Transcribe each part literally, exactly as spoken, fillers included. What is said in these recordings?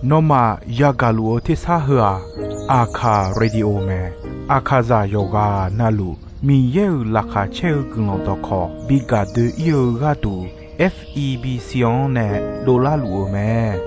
Nawmaf yagaq luf-eu tersar heu-aq, Aqkaq Radio mae. Aqkaqzaq yawqghaq navluf Miqyaer-euq laqkhaq caer-eu guiqlanq dawqkawq bi gaq doe-ir-eu gharduq, F E B C-anr nae dovlar luf-eu mae.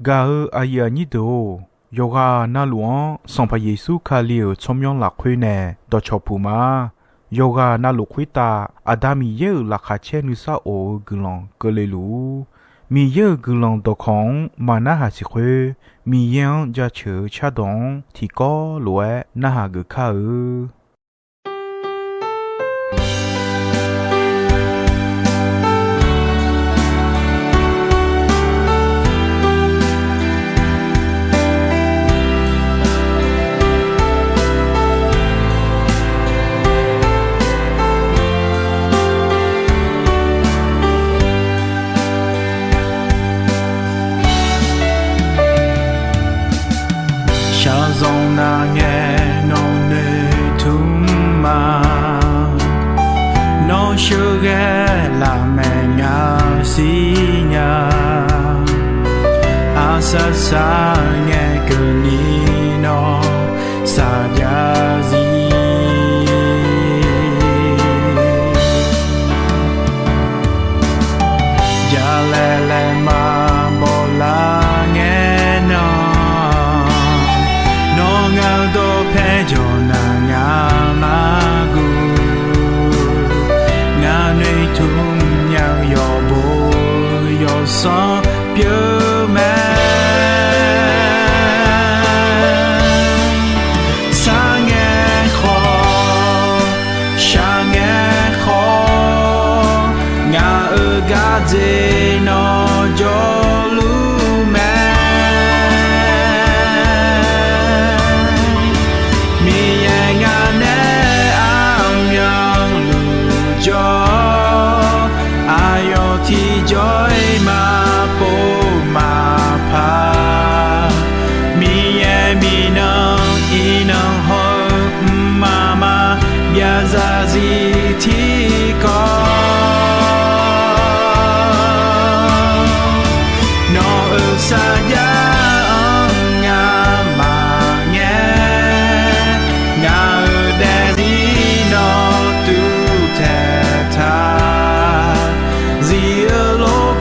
Gaq-eu aqyuif aqnyir deuq-or, yawqghaq navluf-anr Sanqpaq Yeqsur Kali-euq tsawrmyanr lafkhoer nae dawqcawq puq ma. Yawqghaq navluf khoertav Aqda Miqyaer-euq laqkhaq caer nuisar of-eu guiqlanq keuvle luf-ur. Miqyaer-euq guiqlanq dawqkawq-anr maqnarhaq siq khoer, Miqyaer-anr jaceuq-eu cardawq-anr tiqkawv lof-aer narhaq geuf kar-eu. Shaqzanq navngae nawq noeq tmr ma. Nawr sheuqghae lafmaeq ngaq siqnya. Aqsaq saqngae keuvni nawr saqjav zir. Jalaeq laeqma bawlar ngae nan, nawr ngaq-eu dawqpae jawq naq ngaq-anr guv. Ngaq noeqtmq nya-eu yawqbo yawsanr pyeuf mae. Saqngae khawf, shaqngae khawf, ngaq-euq gardzer nawr jawrluf mae. Miqyaer ngaq nae armyanluf jawr, aqyawf tiqjawr-iq maqpov maqpar. Miqyaer miqnan iqnan hawr-eu mqmaq maqbyav zarzir tiqkawv. Nawq-euq sarjax-anr ngamaf ngae, ngaq-euq daefzir nawr tuvtaeq taq. Zif-eu lof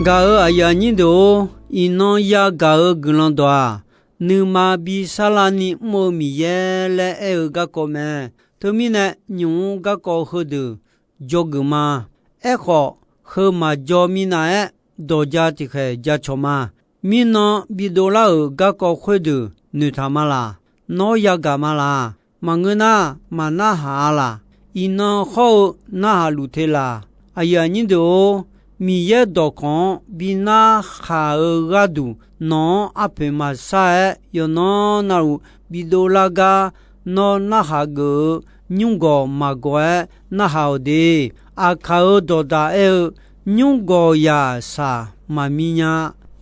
Gaq-euq aqyuif aqnyir deuq-or, iqnan yagaq-eu guiqlanq dawq-aq, nuima bi sarlarni mr-eu Miqyaer laer aer-eu garkawv mae. Teumirnae, nymq-mr garkawv heudeuq dzawgeuf ma. Aerkhawf, heu maqjaw minav-aer dawq ja tiqkhaeq ja cawq ma. Mirnan bidov lar-euq garkawv khoerdeuq noeqtaq ma laq? Nawr yagaq ma laq? Maqngeur nar, maqnarhaq-a laq? Iqnan hawr-eu narhaq luf te laq? Aqyuif aqnyir deuq-or, Miqyaer dawqkawq-anr bi narhaq-eu gharduq, nawq-anr arpoeq maqshar-aer, yawqnan navluf bidov lar gar, nawr narhaq geuf-eu nymrgawq maqgawq-aer narhaq-awq de. Aqkaq-euq dawqdaq aer-eu, nymrgawq yaq shaq maqmi nya,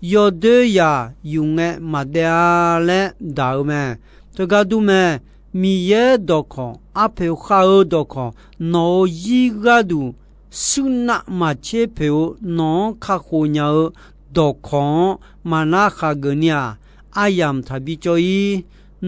yawdoer yaq yuf ngae maqdaev-a laer daq-eu mae. Teugar dur mae, Miqyaer dawqkawq, arpoeq khav-eu dawqkawq, nawq-euq zir gharduq shuir navmaqtser poeq-eu nawq-anr kakhof nya-eu dawqkawq-anr maqnar khaqgeuf ni-aq, aryamq taqbi cawv-ir.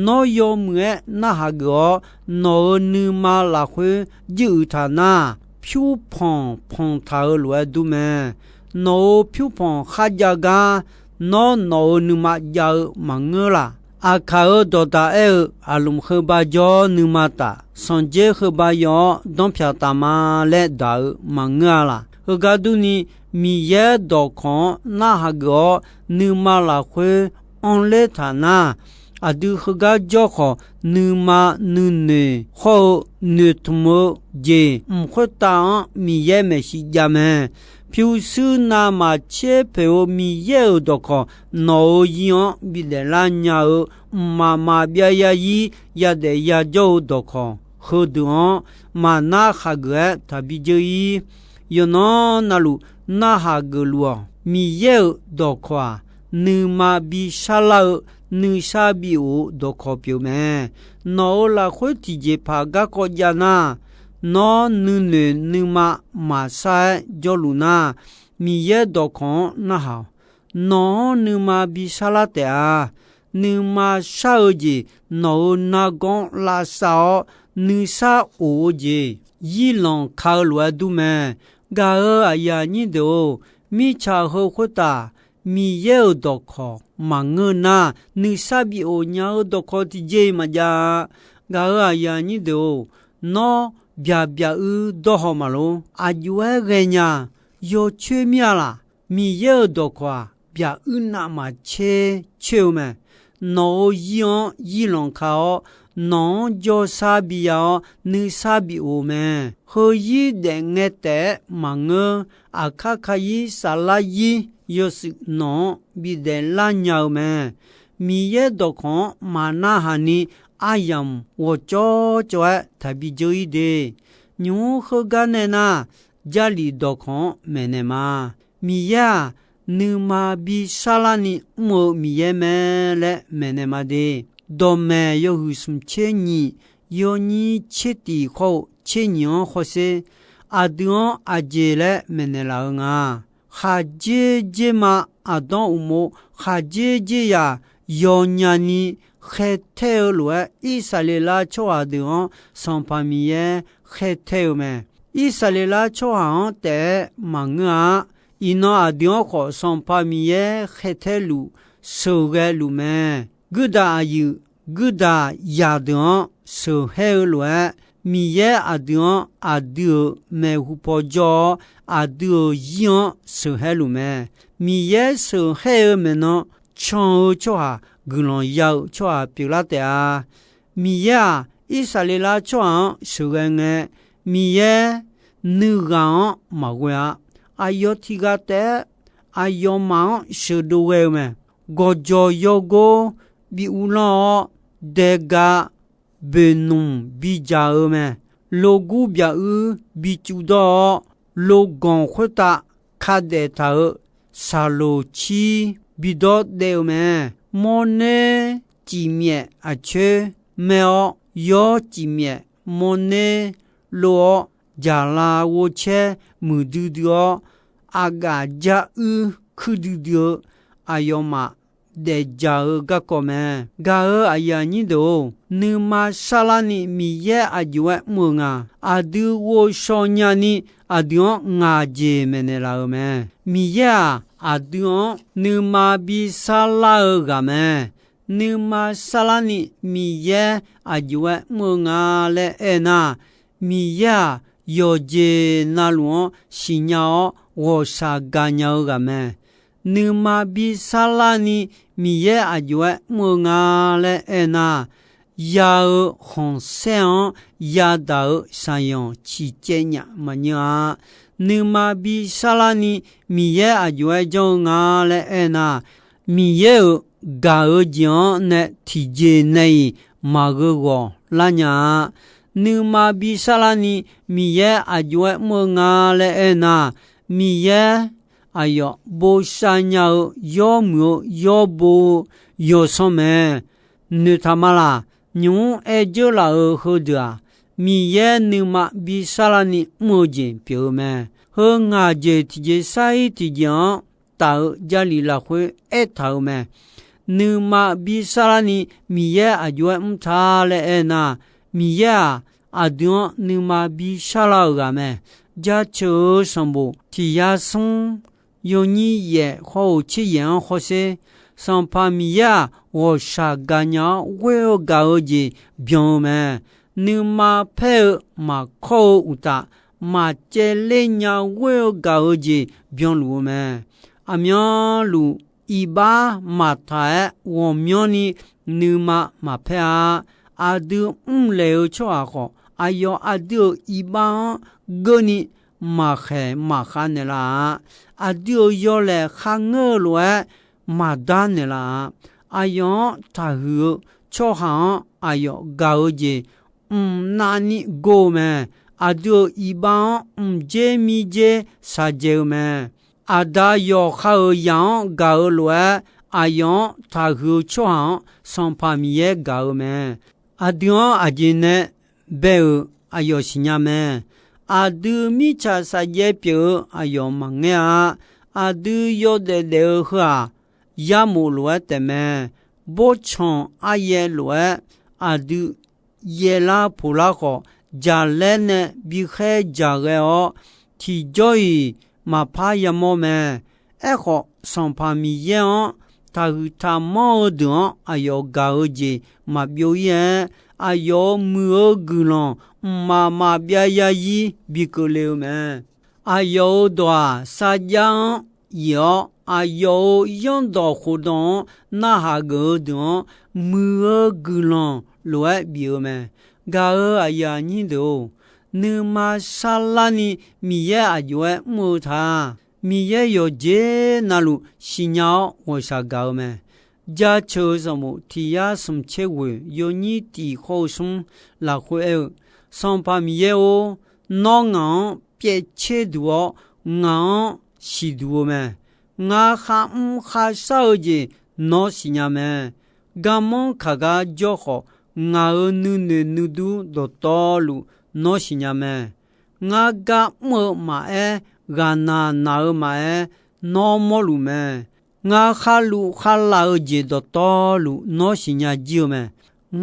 Nawr yawmuiq-aer narhaq geuf-awr, nawq-euq nuima lafkhoer juiruiq taq nar, pyurpanq panq taq-eu lof-aer dur mae. Nawq-euq pyurpanq kharjav gar, nawr nawq-euq nuima jav-eu maqngeur laq? Aqkaq-euq dawqdaq aer-eu, aqlmq heuba jawr-awr nuima taf, sanqdzer heuba yaw-awr danrpyaq taf ma laer daq-eu maqngeur-a laq? Heugar durni, Miqyaer dawqkawq-anr narhaq geuf-awr, nuima lafkhoer anrler taq nar, aqdui heugar jawr khawf, nuima nuinoeq hawr-eu noeqtmq-eu jeq mq khoertav-anr Miqyaer maeqshi jav mae. Pyurshuir navmaqtser poeq-eu Miqyaer-euq dawqkawq nawq-euq zir-anr bidaef lar nya-eu mqmaq maqbyav yazir yadaef yajawr-eu dawqkawq heudeuq-anr maqnar khaqgeuf-aer taqbi dzeur-ir. Yawqnan navluf narhaq geufluf-awq. Miqyaer-euq dawqkawq-aq, nuima bi sharlar-eu, nuisar bi of-eu dawqkawq pyeuf mae. Nawq-euq lafkhoer tiqjeqpaq garkawv jav nar, nawr nuinoeq nuima maqshar-aer jawrluf nar, Miqyaer dawqkawq-anr narhaq-awq. Nawq-anr nuima bi sharlar taef-a. Nuima shar-eu jeq nawq-euq nargawr lavsav-awr, nuisar of-eu jeq zirlanq ka-eu lof-aer dur mae. Gaq-euq aqyuif aqnyir deuq-or, mirtsaq heu khoertav Miqyaer-euq dawqkawq maqngeur nar, nuisar bi of nya-eu dawqkawq tiqjeq-iq maqjav-a. Gaq-euq aqyuif aqnyir deuq-or, nawr byaq byaq uir dawr haw maqlor. Aqjox-aer ghaenya yawcoer mir-a laq? Miqyaer-euq dawqkawq-aq, byaq uir navmaqtser coer-eu mae. Nawq-euq zir-anr zirlanq ka-awr, nawq-anr jawrshar bi ya-awr, nuisar bi of-eu mae. Heuzir daefngae taef-aer maqngeur, aqkar kayir saflar zir yawshuif nawq-anr bidaef lar nya-eu mae. Miqyaer dawqkawq-anr maqnarhaq ni aryamq ghawqcawv cawv-aer taqbi dzeur-ir de. Nymq-mr heugar nae nar, Jarlif dawqkawq-anr maeqnaeq ma. Miqyaer-aq, nuima bi sharlar ni mr-eu Miqyaer mae laer maeqnaeq ma de. Dawqmaeq yawhuiq smq tser nyiq, yawnyir tser tiq khawr-eu tser nyiq-anr hawsher. Aqdui-anr aqjeq laer maeqnaeq laf-eu nga. Khaqdzer dzerma aqdanr uqmov, khaqdzer dzerzaq yawnyani khaertaer-eu lof-aer, Irsaqleqlav tsawrhaq deuq-anr Sanqpaq Miqyaer khaertaer-eu mae. Irsaqleqlav tsawrhaq-anr taef-aer maqngeur-a. Iqnan aqdui-anr khawf Sanqpaq Miqyaer khaertaer luf, sheuqghae luf mae. Guirdaq aqyuif, guirdaq zaqdeuq-anr sheuqhaer-eu lof-aer, Miqyaer aqdui-anr aqdui-euq maeqhu paw jawr-awr, aqdui-euq zir-anr sheuqhaer luf mae. Miqyaer sheuqhaer-eu maeqnan can-eu tsawrhaq, guiqlanq ya-eu tsawrhaq pyeuflar taef-a. Miqyaer-aq, Irsaqleqlav tsawrhaq-anr sheuqghae ngae, Miqyaer nuighaq-anr maqghoe-a. Aqyawf tiqghaq taef-aer aqyawfmaf-anr sheuqdov ghae-eu mae. Gawqjawq yawgor bi uvlanr-awr, daega boeqnmq bidzaq-eu mae. Logur byaq uir bi cuvdawr-awr, loganq khoertav kadaef taq-euq saqloq cir bidawr daev-eu mae. Mawrner cifmyaef aqcoer mae-awr, yawr cifmyaef mawrner lov-awr, jaqlav ghovcaer muiqdui dui-awr, aqgaf jar uir kuir duidui-eu aqyawfmaf daefdzaq-eu garkawv mae. Gaq-euq aqyuif aqnyir deuq-or, nuima sarlarni Miqyaer aqjox-aer mr-eu nga. Aqdui ghovshaw nyani aqdui-anr ngaq jeq maeqnaeq laf-euq mae. Miqyaer-aq, aqdui-anr nuima bi sarlar-eu ghaq mae. Nuima sarlarni Miqyaer aqjox-aer mr-eu nga laer aernar, Miqyaer-aq, yawqjeq navluf-anr siqnya-awr ghawqshaq gaqnya-eu ghaq mae. Nuima bi sarlarni Miqyaer aqjox-aer mr-eu nga laer aernar, ya-eu khanqsaer-anr yadaq-eu shaqyanq ciqcaev nyaf maqnyir-a. Nuima bi sarlarni Miqyaer aqjox-aer janr-eu nga laer aernar, Miqyaer-euq gaq-eu jeq-anr nae tiqjeq nae-iq maqgheu ghawq lar nya-a. Nuima bi sarlarni Miqyaer aqjox-aer mr-eu nga laer aernar, Miqyaer aqyawf bosav nya-eu yawmuiq-eu yawbo-eu yawsanr mae. Noeqtaq ma laq, nymq mr aer dzeurlaf-euq heudeuq-aq, Miqyaer nuima bi sarlarni mr-eu jeq pyeuf-eu mae. Heu ngaq jeq tiqjeq sar-ir tiqjeq-anr taf-eu Jarlif lafkhoer aertaq-euq mae. Nuima bi sarlarni Miqyaer aqjox-aer mr ta laer aernar, Miqyaer-aq, aqdui-anr nuima bi sarlar-euq ghaq mae. Jaceuq-eu sanqbof tiq yar smr yawnyir yaef khawr-euq tser yaef-anr hawsher, Sanqpaq Miqyaer-aq, ghawqshaq gaqnya-awr ghoer-eu gaq-eu jeq byan-eu mae. Nuima paer-eu maqkawr-eu uqtaf, maqcaevler nya ghoer-eu gaq-eu jeq byanluf-eu mae. Aqmyanluf iqbax maqtaq-aer ghawqmyanrni nuima maqpaer-a. Aqdui mrlaeq-eu tsawrhaq khawf, aqyawf aqdui-euq iqbax-anr geurni maqkhaeq maqkhav naeqlaf-a. Aqdui-euq yawlaeq kharngeur-eu lof-aer maqdar naeqlaf-a. Aqyawf-anr taqhuiq-eu tsawrhaq-anr aqyawf gaq-eu jeq mqnavni gor-eu mae. Aqdui-euq iqbax-anr mqdzer mirdzer shaqdzae-eu mae. Aqda yawqha-euq zaq-anr gaq-eu lof-aer, aqyawf-anr taqhuiq-eu tsawrhaq-anr Sanqpaq Miqyaer gaq-eu mae. Aqdui-anr aqjeq nae bae-euq aqyawf siqnya mae. Aqdui mirtsaq safjaev pyeuf-eu aqyawf maqngaer-a. Aqdui yawdaef daef-eu heu-aq, yarmof lof-aer taefmae. Bawrtsanq aryaev lof-aer aqdui yaevlar poqlar khawf, jaqlaer nae bikhaer jaqghae-awr, tiqjawr-iq maqpar yamawr mae. Aerkhawf, Sanqpaq Miqyaer-anr taqhuiq taqmanr-eu deuq-anr aqyawf gaq-eu jeq maqbyov-ir-aer, aqyawf-euq muiq-eu guiqlanq mqmaq maqbyav yazir bi keuvle-eu mae. Aqyawf-euq dawq-aq, sarjax-anr yif-awr, aqyawf-euq zanrdawq khofdawq-anr narhaq geuf-eu deuq-anr, muiq-eu guiqlanq lof-aer bif-eu mae. Gaq-euq aqyuif aqnyir deuq-or, nuima sarlarni Miqyaer aqjox-aer mr-eu ta. Miqyaer yawqjeq navluf siqnya-awr ghawqshaq gaq-eu mae. Jaceuq-eu sanqbof tiq yar smq tser ghoeq yawnyir tiq khawr-eu smr lafkhoer aer-eu, Sanqpaq Miqyaer-or, nawr ngaq-anr pyaev tser duq-awr, ngaq-anr siqduq-eu mae. Ngar kharmr kharshar-eu jeq nawr siqnya mae. Garmanr kaq gar jawr khawf, ngaq-euq nuinoeq nuidur dawqtawvluf nawr siqnya mae. Ngar gar mr-eu maqaer, ghaqnaq naq-eu maqaer, nawr mawrluf mae. Ngar kharluf kharlaf-eu jeq dawqtawvluf nawr siqnya jir-eu mae.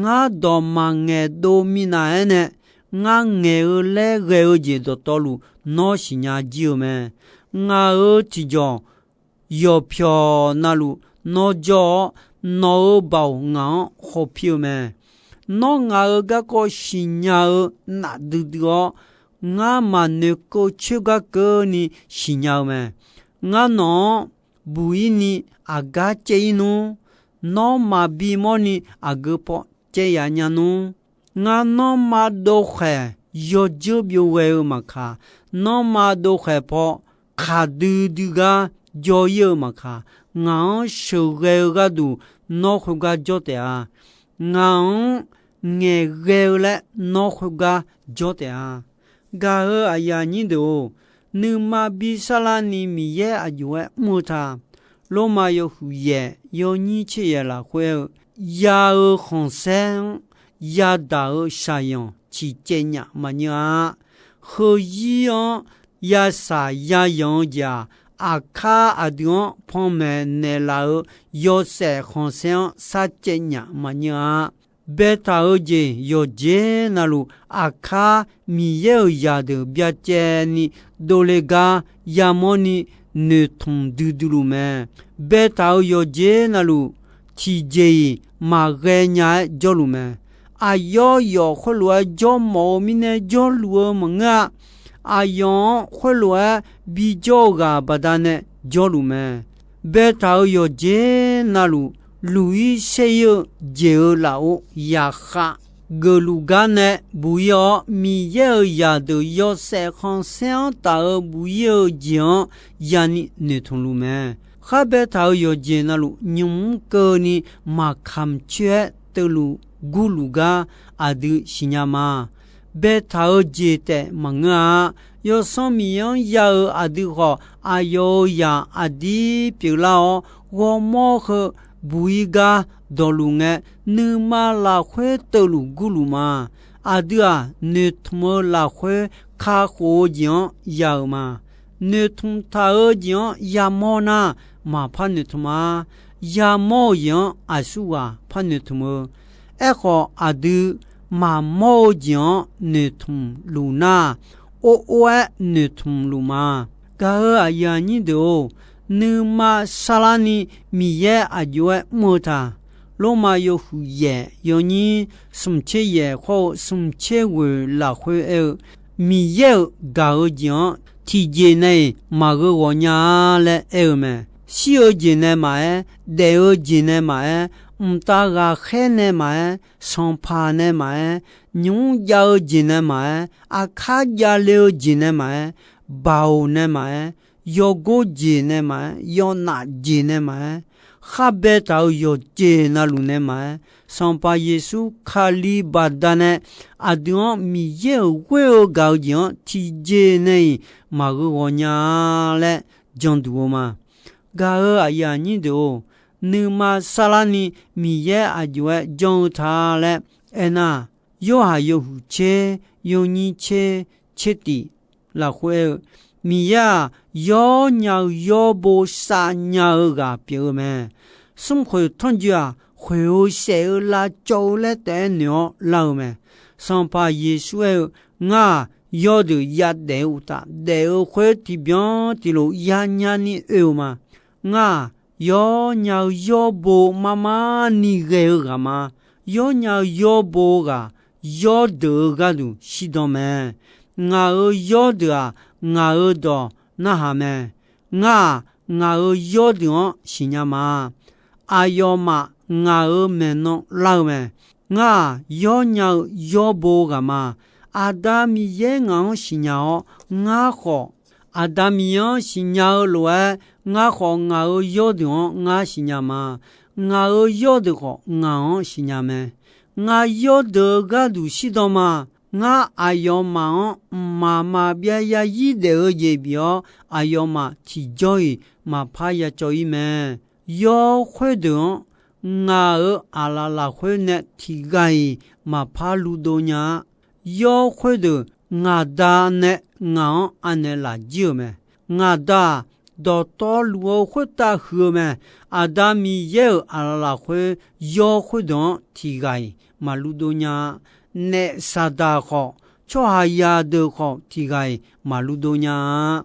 Ngar dawq maqngaeq dov minav-aer nae, ngar ngaeq-eu laer ghae-eu jeq dawqtawvluf nawr siqnya jir-eu mae. Ngaq-euq tiqjawq yawqpyawq navluf nawr jawr-awr, nawq-euq baoq ngaq-anr khawpir-eu mae. Nawr ngaq-euq garkawv siqnya-eu nafdui dui-awr, ngar maqnoeqkeuv coer gar keuvni siqnya-eu mae. Ngar nawq-anr buq-ir ni aqgar caev-ir nmr. Nawr maqbi mawrni aqgeu paw caev yaf nya nmr. Ngar nanrma dovkhaeq yawdzeur byov ghae-eu maqkaq, nanrma dovkhaeq paw kaqdui dui gar jawr-ir-eu maqkaq, ngaq-anr sheuqghae-eu gharduq nawr khoergar jawr taef-a. Ngaq-anr ngaeqghae-eu laer nawr khoergar jawr taef-a. Gaq-euq aqyuif aqnyir deuq-or, nuima bi sarlarni Miqyaer aqjox-aer mr-eu ta. Lormav yawhuiq yaef yawnyir tser yaef lafkhoer-eu, ya-eu khanqsaer-anr yadaq-euq shaqyanq ciqcaev nyaf maqnyir-a. Heuzir-anr yasaq yayanq-eu jeq-aq, aqkar aqdui-anr panmaeq naeqlaf-euq yawshaef khanqsaer-anr sarcaev nyaf maqnyeur-a. Baetaq-eu jeq yawqjeq navluf, aqkar Miqyaer-euq zaqdeuq byacaevni dovle gar yamawrni noeqtmq duidui luf mae. Baetaq-euq yawqjeq navluf, tiqjeq-iq maqghae nya-aer jawrluf mae. Aqyawf yawf khoerlof-aer jawrmawf-eu mirnae jawrluf-eu maqngeur-a. Aqyawf-anr khoerlof-aer bijawr-eu ghaq baqdanae jawrluf mae. Baetaq-euq yawqjeq navluf, luq-ir saer-ir-eu jeq-euq lafov yaqkhav geufluf gar nae buq-ir-awr, Miqyaer-euq zaqdeuq yawshaef khanqsaer-anr taf-eu buq-ir-eu jeq-anr yani noeqtmq luf mae. Khar baetaq-euq yawqjeq navluf, nymq mr keuvni maqkamq coer-aer teuluf gurluf gar aqdui siqnya ma. Baetaq-eu jeq taef maqngeur-a. Yawsanr Miqyaer-anr ya-euq aqdui khawf, aqyawf-euq zaq aqdir pyeuflar-awr, ghawrmawr heu buq-ir gar dawqluf ngae, nuima lafkhoer teuluf gurluf ma. Aqdui-aq, noeqtmq-eu lafkhoer kakhof-eu jeq-anr ya-euq ma. Noeqtmq taq-eu jeq-anr yamawr nar, maqpar noeqtmq-a. Yamawr-euq jeq-anr aqsurghaq par noeqtmq-eu. Aerkhawf, aqdui maqmawr-eu jeq-anr noeqtmq luf nar, or or-aer noeqtmq luf ma. Gaq-euq aqyuif aqnyir deuq-or, nuima sarlarni Miqyaer aqjox-aer mr-eu ta. Lormav yawhuiq yaef yawnyir smq tser yaef khawr-eu smq tser ghoeq lafkhoer aer-eu, Miqyaer-euq gaq-eu jeq-anr tiqjeq nae-iq maqgheu ghawq nya-a laer aer-eu mae. Shir-eu jeq nae maqaer, daef-eu jeq nae maqaer, mqtav ghaqkhaer nae maqaer, sanqpaq nae maqaer, nymq mr jav-eu jeq nae maqaer, aqkar javle-eu jeq nae maqaer, baoq nae maqaer, yawgor jeq nae maqaer, yawnaf jeq nae maqaer, khar baetaq-euq yawqjeq navluf nae maqaer, Sanqpaq Yeqsur Kali baqdanae aqdui-anr Miqyaer-euq ghoer-eu gaq-eu jeq-anr tiqjeq nae-iq maqgheu ghawq nya-a laer janduq-eu ma. Gaq-euq aqyuif aqnyir deuq-or, nuima sarlarni Miqyaer aqjox-aer janr-eu ta laer aernar, Yorhaq yawhuiq tser yawnyir tser tser tif lafkhoer aer-eu, Miqyaer-aq, yawr nya-eu yawr bo sav nya-eu ghaq pyeuf-eu mae. Smrkhoeq tanrjoe-aq, khoeq-eu saef-eu lavcawv-eu laer taef-aer noeq-awr lar-eu mae. Sanqpaq Yeqsur aer-eu, Ngar-aq, yawrdeuq yadaef-eu uqtaf, daef-eu khoer tiqbyan tiqlof yanya ni oe-eu ma. Ngar-aq, yawr nya-eu yawr bo marmar ni ghae-eu ghaq ma. Yawr nya-eu yawr bo-eu ghaq, yawrdeuq-eu gharduq shirdan mae. Ngaq-euq yawrdeuq-aq, ngaq-euq dawq narhaq mae. Ngar-aq, ngaq-euq yawrdeuq-anr siqnya ma. Aqyawfmaf ngaq-euq maeqnan lar-eu mae. Ngar-aq, yawr nya-eu yawr bo-eu ghaq ma. Aqda Miqyaer ngaq-anr siqnya-awr, ngar khawf Aqda Miqyaer-anr siqnya-eu lof-aer, ngar khawf ngaq-euq yawrdeuq-anr ngar siqnya ma. Ngaq-euq yawrdeuq khawf ngaq-anr siqnya mae. Ngaq yawrdeuq-eu gharduq shirdan ma. Ngar aqyawfmaf-anr mqmaq maqbyav yarzir daef-eu jeq bif-awr, aqyawfmaf tiqjawr-iq maqpar yacawv-ir mae. Yawr khoerdeuq-anr ngaq-euq aqlaf lafkhoer nae tiqghaq-iq maqpar luvdov nya-a. Yawr khoerdeuq ngaq Da nae ngaq-anr anaeq laf jir-euq mae. Ngaq Da-aq, dawqtawvluf-eu khoertav huiq-eu mae. Aqda Miqyaer-euq aqlaf lafkhoer yawr khoerdeuq-anr tiqghaq-iq maqluvdov nya-a. Naef Saqdaq khawf, tsawrhaqzaq deuq khawf tiqghaq-iq maqluvdov nya-a.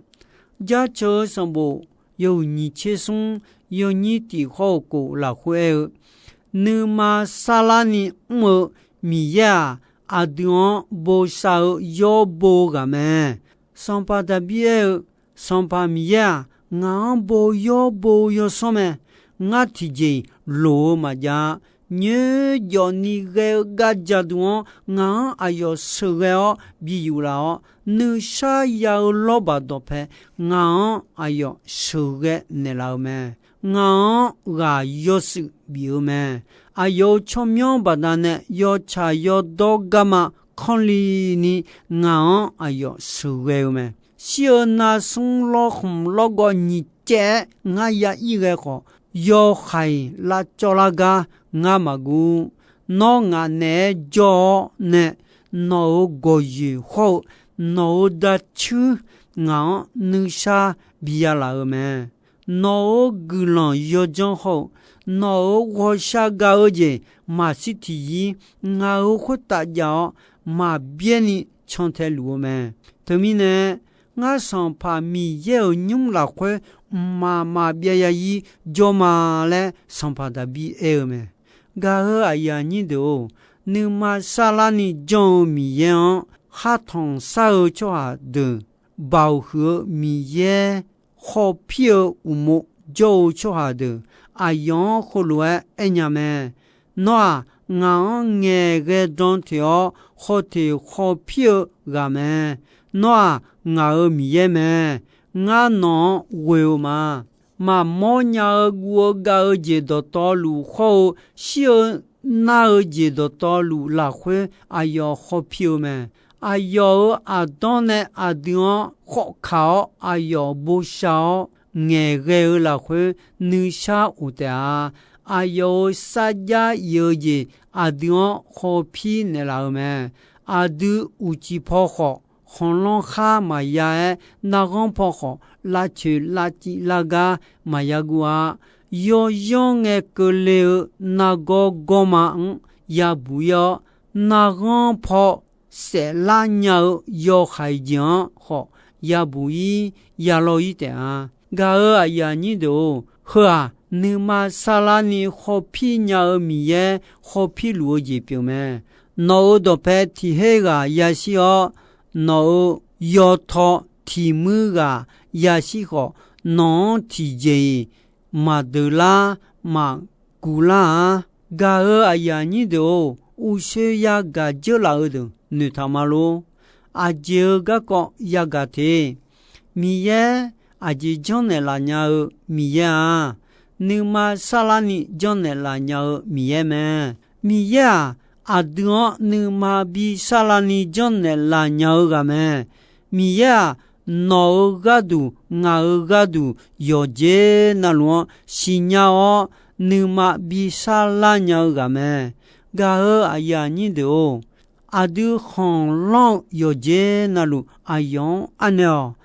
Jaceuq-eu sanqbof yawhuiq nyiq tser smr yawnyir tiq khawr-eu kof lafkhoer aer-eu, nuima sarlarni mr-eu Miqyaer-aq, aqdui-anr bosav-eu yawr bo-eu ghaq mae. Sanqpaq Daqbir aer-eu, Sanqpaq Miqyaer-aq, ngaq-anr bo yawr bo-eu yawsanr mae. Ngar tiqjeq-iq loq-eu maqjav-a. Nyoerjawf ni ghae-eu gavjaq duq-anr ngaq-anr aqyawf sheuqghae-awr bi yuflaf-awr, nuisar ya-eu lawrbaq dawqpae ngaq-anr aqyawf sheuqghae naeqlaf-eu mae. Ngaq-anr ghaq yawshuif bif-eu mae. Aqyawf-euq tsawrmyanr baqdanae yawtsaq yawdawr garma kanrli ni ngaq-anr aqyawf sheuqghae-eu mae. Shir-eu narsmr lawrkhmq lawrgawv nyiq caev-aer ngar ya ir ghae khawf, yawhaiq lavcawv lar gar ngar maqguv. Nawr ngaq naeq-aer jawr-awr nae, nawq-euq gawqyoeq hawr-eu nawq-euq dacuir ngaq-anr nuishar biya laf-eu mae. Nawq-euq guiqlanq yawdzanr hawr-eu, nawq-euq ghawqshaq gaq-eu jeq maqshir tiqzir ngaq-euq khoertav jav-awr, maqbyaer ni cantae luf-eu mae. Teumirnae, ngar Sanqpaq Miqyaer-euq nymr lafkhoer mqmaq maqbyav yazir jawr ma laer Sanqpaq Daqbir aer-eu mae. Gaq-euq aqyuif aqnyir deuq-or, nuima sarlarni janr-eu Miqyaer-anr khartanq shar-eu tsawrhaq deuq, baoq huiq-eu Miqyaer khawf pir-eu uqmov jawr-eu tsawrhaq deuq, aqyawf-anr heulof-aer aernya mae. Nawr-aq, ngaq-anr ngaeqghae dan teq-awr, khawf teq khawf pir-eu ghaq mae. Nawr-aq, ngaq-euq Miqyaer mae. Ngar nawq-anr ghoe-eu ma. Maqmawr nya-eu guv-eu gav-eu jeq dawqtawvluf khawr-eu, shir-eu nar-eu jeq dawqtawvluf lafkhoer aqyawf khawf pir-eu mae. Aqyawf-euq aqdanr nae aqdui-anr khawf kaq-awr, aqyawf bosav-awr ngaeqghae-eu lafkhoer nuishar of taef-a. Aqyawf-euq sarjax if-eu jeq aqdui-anr khawf pir naeqlaf-eu mae. Aqdui uqcif paw khawf, khanqlanr khar maqya-aer, narghanr paw khawf, lavcoeq lavciv lar gar maqya guv-a. Yawzanr ngae keuvle-eu nargawr gawrma-anr yabuq ir-awr, narghanr paw saeflar nya-eu yawhaiq jeq-anr khawf yabuq ir, yalawr ir taef-a. Gaq-euq aqyuif aqnyir deuq-or, heu-aq, nuima sarlarni khawf pir nya-eu Miqyaer khawf pir luf-eu jeq pyeuf mae. Nawq-euq dawqpae tiq her ghaq yashir-awr, nawq-euq yawtaw tiq muir ghaq yashir khawf, nawq-anr tiqjeq-iq maqdeuq lar, maqguq lar-a. Gaq-euq aqyuif aqnyir deuq-or, uqshoe yagaq dzeur laf-eu deuq noeqtaq ma lor. Aqjeq-euq garkawv yagaq te. Miqyaer aqjeq janrnaeq laf nya-eu Miqyaer-a. Nuima sarlarni janrnaeq laf nya-eu Miqyaer mae. Miqyaer-aq, aqdui-anr nuima bi sarlarni janrnaeq laf nya-eu ghaq mae. Miqyaer-aq, nawq-euq gharduq, ngaq-euq gharduq, yawqjeq navluf-anr siqnya-awr, nuima bi sarlar nya-eu ghaq mae. Gaq-euq aqyuif aqnyir deuq-or, aqdui khanqlanr-eu yawqjeq navluf aqyawf-anr arnaeq-awq.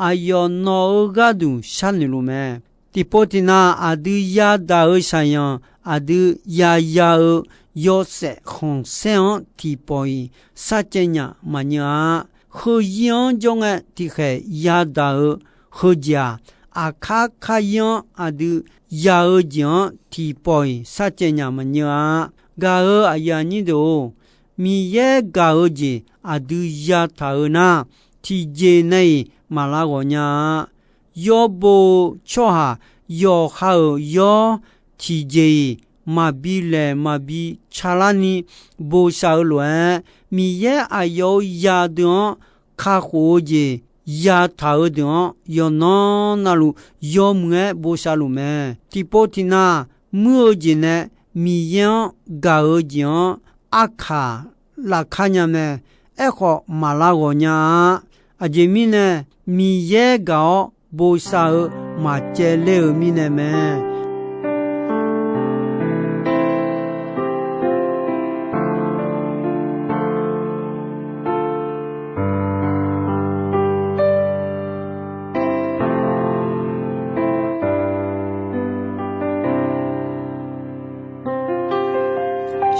Aqyawf nawq-euq gharduq sharnoeq luf mae. Tiqpov tiqnav aqdui yadaq-euq shaqyanq, aqdui yaya-eu yawshaef khanqsaer-anr tiqpawf-iq sharcaev nyaf maqnyeuv-a. Heuzir-anr jawr ngae tiqkhaeq yadaq-eu heujeq-aq, aqkar karyir-anr aqdui ya-eu jeq-anr tiqpawf-iq sharcaev nyaf maqnyeuv-a. Gaq-euq aqyuif aqnyir deuq-or, Miqyaer gaq-eu jeq aqdui yataq-eu nar, tiqjeq nae-iq maq lav ghawq nya-a. Yawbo-eu tsawrhaq yawqha-euq yawr tiqjeq-iq maqbi laeq maqbi calarni bosav-eu lof-aer, Miqyaer aqyawf-euq zaqdeuq-anr kakhof-eu jeq yataq-eu deuq-anr yawqnan navluf yawmuiq-aer bosav luf mae. Tiqpov tiqnav muir-eu jeq nae Miqyaer-anr gaq-eu jeq-anr arkaq lafkar nya mae. Aerkhawf, maq lav ghawq nya-a. Aqjeq mirnae, Miqyaer gaq-awr bosav-eu maqcaevler-euq mirnae mae.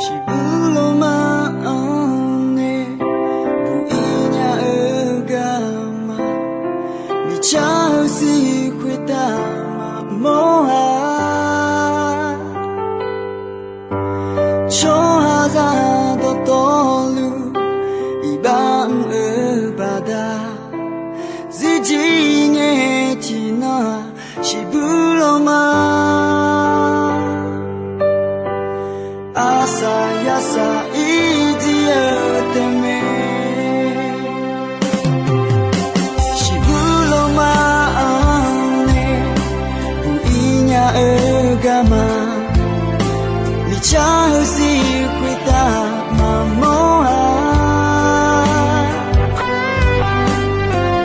Shiqbuq lawrma-anr nae buq ir nya-eu garma, miqcar-eu sir khoertav maqmawr-a. Tsawrhaqzaq dawqtawvluf iqbax mr-eu baqda, zirjir ngae tiqnan shiqbuq lawrma. Arsaq yarsaq ir jir-eu tae mae. Shiqbuq lawrma-anr nae buq ir nya-eu garma, miqcar-eu sir khoertav maqmawr-a.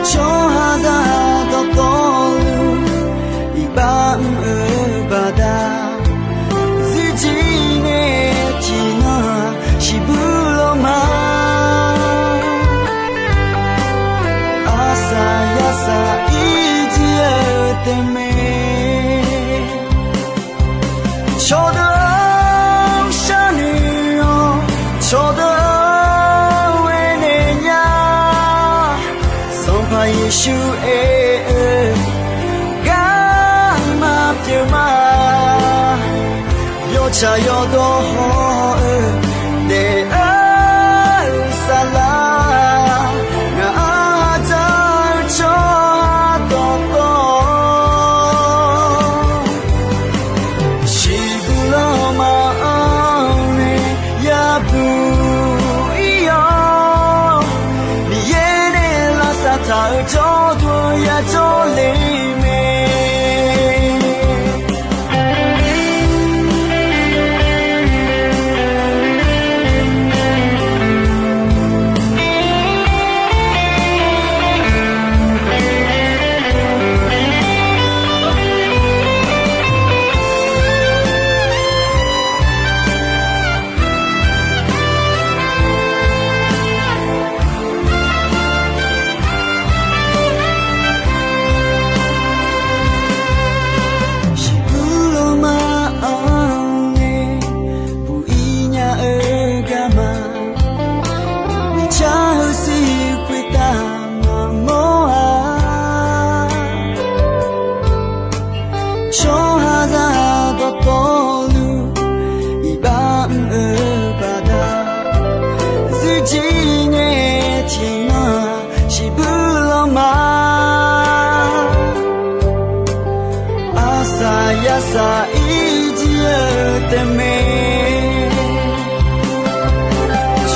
Tsawrhaqzaq dawqtawvluf iqbax mr-eu Cawqdeuq-anr sharnoeq-awq, cawqdeuq-anr aernaeq nya. Sanqpaq Yeqsur aer-eu garma pyeuf ma. Yawtsaq yawdawr hawr-eu daef-eu saflar, ngaq-anr dzaq-eu tsawrhaq dawqtawv shiqbuq lanma-anr nae yabuq ir-awr, Miqyaer nae lavsav taq-euq jawrduq yajawr le mae. Shiqbuq lanma-anr nae buq ir nya-eu garma, miqcar-eu siq khoertav maqmawr-a. Tsawrhaqzaq dawqtawvluf iqbax mr-eu baqda, zuirjir ngae tiqnan-aq shiqbuq lanma. Arsaq yarsaq irjir-eu taef mae.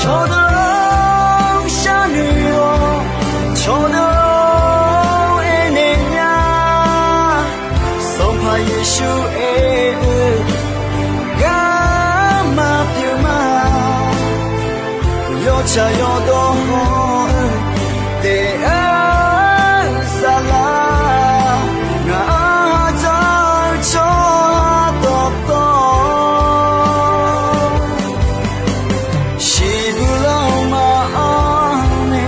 Cawqdeuq-anr sharnoeq-awq, cawqdeuq-anr aernaeq nya. Sanqpaq Yeqsur aer-eu garma pyeuf ma. Yawtsaq yawdawr hawr-eu daef-eu saflar, ngaq-anr dzaq-eu tsawrhaq dawqtawv shiqbuq lanma-anr nae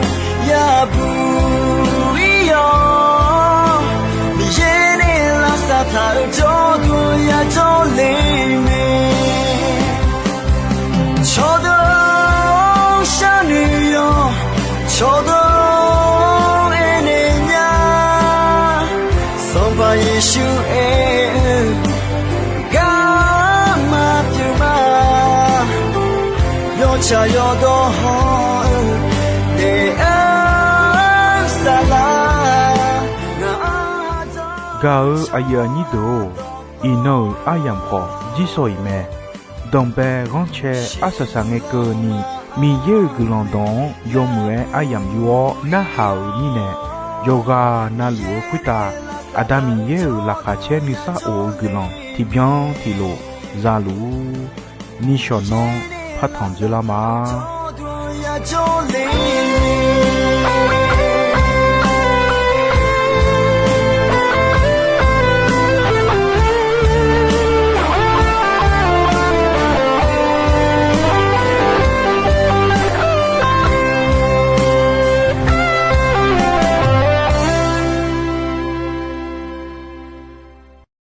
yabuq ir-awr, Miqyaer nae lavsav taq-euq jawrduq yajawr le mae. Cawqdeuq-anr sharnoeq-awq, cawqdeuq-anr aernaeq nya. Sanqpaq Yeqsur aer-eu garma pyeuf ma. Yawtsaq yawdawr hawr-eu daef-eu saflar, ngaq-anr dzaq. Gaq-eu aqyuif aqnyir deuq-or, iqnan-euq aryamq khawf jirsawq iq mae. Danqbae ghanrcae arsaq saq ngae keuvni, Miqyaer-euq guiqlanq dawq-anr yawmuiq-aer aryamq yur-awr narhaq-euq mirnae, yawqghaq navluf-eu khoertav Aqda Miqyaer-euq laqkhaq caer nuisar of-eu guiqlanq tiqbyan tiqlof za luf-ur. Nishawq nanr partanq dzoerlar ma.